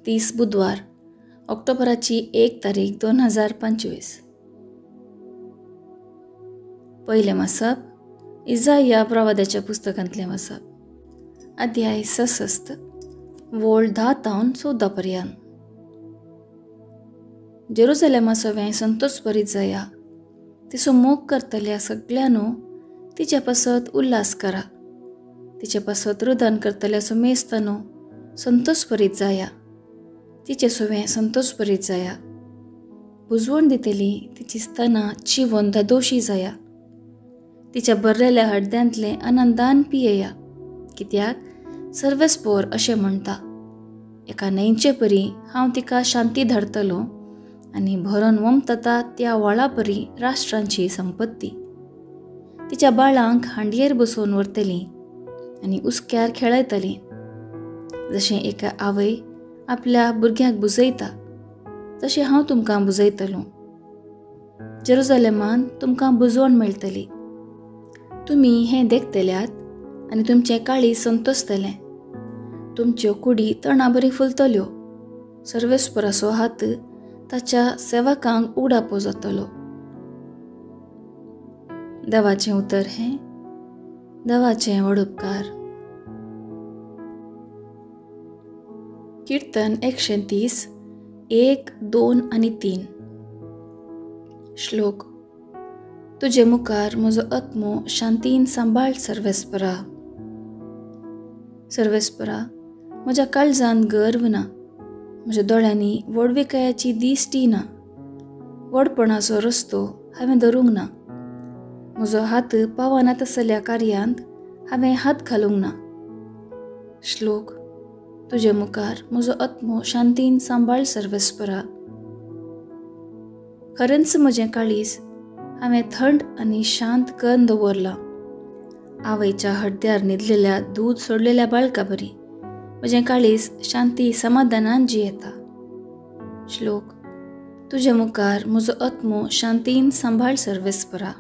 30 बुधवार, ऑक्टोबराची 1 तारीख 2025. पयलें वाचप इजाया प्रवादाच्या पुस्तकांतलें वाचप, अध्याय 66 वोळ 10 तावन 14 पर्यंत. जेरुसलेमा सवें संतोष भरीत जाया, तिचो मोग करतल्या सगळ्यांनो तिच्या पासत उल्हास करा, तिचे पासत रुदन करतल्या सुमेस्तानो संतोष भरीत जाया, तिचे सवें संतोष भरीत जाया. बुजवण दितली तिची स्तनां चिवोन धादोशी जाया, तिच्या भरलेल्या हड्ड्यांतलें आनंदान पियेया. कित्याक सर्वेस्पोर अशें म्हणटा, एका न्हंयचे परी हांव तिका शांती धाडटलो आनी भरून वमतता त्या व्हाळा परी राष्ट्रांची संपत्ती. तिच्या बाळांक हांडयेर बसोवन व्हरतली आनी उस्क्यार खेळयतली. जशें एका आवय आपल्या भुरग्यांक बुजयता तशें हांव तुमकां बुजयतलो. जेरुजलेमान तुमकां बुजवण मेळटली. तुमी हें देखतल्यात आनी तुमचें काळीज संतोसतलें. तुमच्यो कुडी तणा बरी फुलतल्यो. सर्वेस्पराचो हात ताच्या सेवकांक उडापो जातलो. देवाचें उतर हें देवाचें व्हड उपकार. कीर्तन 130 1, 2 आनी 3. श्लोक. तुजे मुखार म्हजो आत्मो शांतीन सांबाळ सर्वेस्परा. सर्वेस्परा, म्हज्या काळजान गर्व ना, म्हज्या दोळ्यांनी व्हडविकायाची दिश्टी ना. व्हडपणाचो रस्तो हांवें धरूंक ना, म्हजो हात पावना तसल्या कार्यांत हांवें हात घालूंक ना. श्लोक. तुजे मुखार म्हजो आत्मो शांतीन सांबाळ सर्वेस्परा. खरेंच म्हजें काळीज हांवें थंड आनी शांत करून दवरलां. आवयच्या हड्ड्यार न्हिदलेल्या दूद सोडलेल्या बाळका बरी म्हजें काळीज शांती समाधानान जियेता. श्लोक. तुजे मुखार म्हजो आत्मो शांतीन सांबाळ सर्वेस्परा.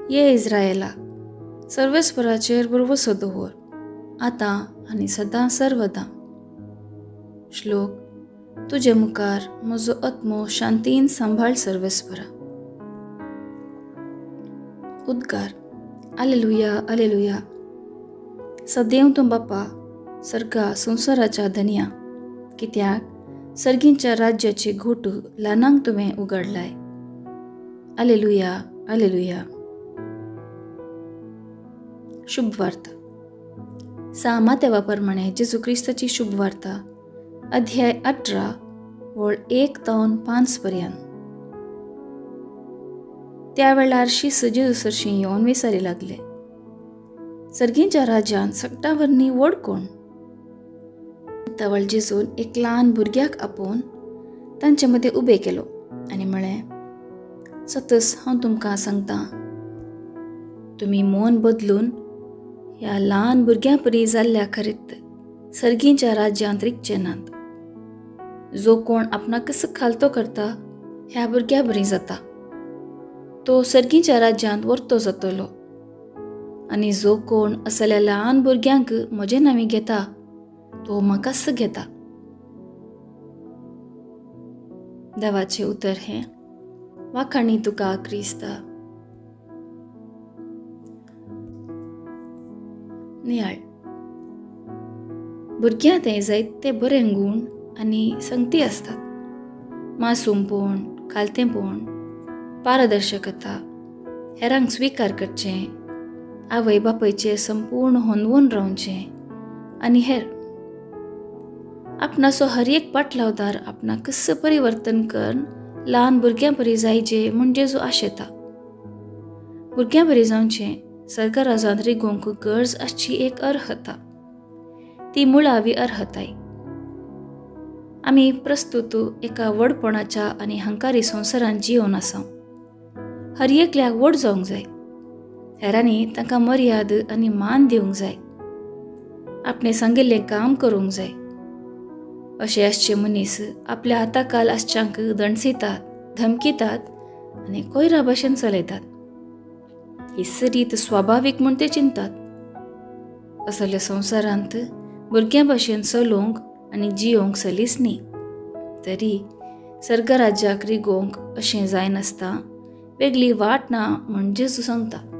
ये इस्रायला, सर्वेस्पराचेर भरवसो दवर, आतां आनी सदां सर्वदां. श्लोक. तुजे मुखार म्हजो आत्मो शांतीन सांबाळ सर्वेस्परा. उद्गार. आलेलुया, आलेलुया. सदैव तूं बापा सर्गा संवसाराच्या धनया, कित्याक सर्गींच्या राज्याची घोट ल्हानांक तुवें उगडलाय. आलेलुया, आलेलुया. शुभवार्ता. सा मातेवा प्रमाणे जेजू क्रिस्ताची शुभवार्ता, अध्याय 18 वळ 1 तावन 5 पर्यंत. त्या वेळार शीस जेजू सरशीं येवन विचारी लागले, सर्गींच्या राज्यांत सगटां वरनी व्हड कोण? तवळ जेजून एक ल्हान भुरग्याक आपोवन तांचे मदें उबे केलो आनी म्हळें, सतस हांव तुमकां सांगतां, तुमी मन बदलून ह्या ल्हान भुरग्यां परी जाल्ल्या खरीत सर्गींच्या राज्यांत रिगचे नात. जो कोण आपणाकच खालतो करता ह्या भुरग्यां बरी जाता तो सर्गींच्या राज्यांत व्हरतो जातलो. आनी जो कोण असल्या ल्हान भुरग्यांक म्हजे नांवी घेता तो म्हाकाच घेता. देवाचें उतर हें. वाखाणी तुका क्रिस्ता. नियाळ. भुरग्यांत हें जायते बरे गूण आनी संगती आसतात. मासूमपण, खालतेंपण, पारदर्शकता, हेरांक स्विकार करचें, आवय बापायचेर संपूर्ण होंदवून रावचें आनी हेर. आपणाचो हर एक पाटलावदार आपणाकच परिवर्तन करून ल्हान भुरग्यां परी जायचे म्हूण जेजू आशेता. भुरग्यां परी जावचें सरकाराजांत रिगोवंक गरज आसची एक अर्हता, ती मुळावी अर्हताय. आमी प्रस्तुत एका व्हडपणाच्या आनी हंकारी संवसारांत जियोवन आसा. हर एकल्याक व्हड जावंक जाय, हेरांनी तांकां मर्याद आनी मान दिवंक जाय, आपणें सांगिल्लें काम करूंक जाय. अशे आसचे मनीस आपल्या हाताखाल आसच्यांक दणसितात, धमकितात आनी कोयरा भाशेन चलयतात. ही रीत स्वाभावीक म्हूण ते चिंतात. असल्या संवसारांत भुरग्यां भाशेन चलोवंक आनी जियोंक सलीस न्ही. तरी सर्गराज्याक रिगोवंक अशें जायनासता वेगळी वाट ना म्हण जेजू सांगता.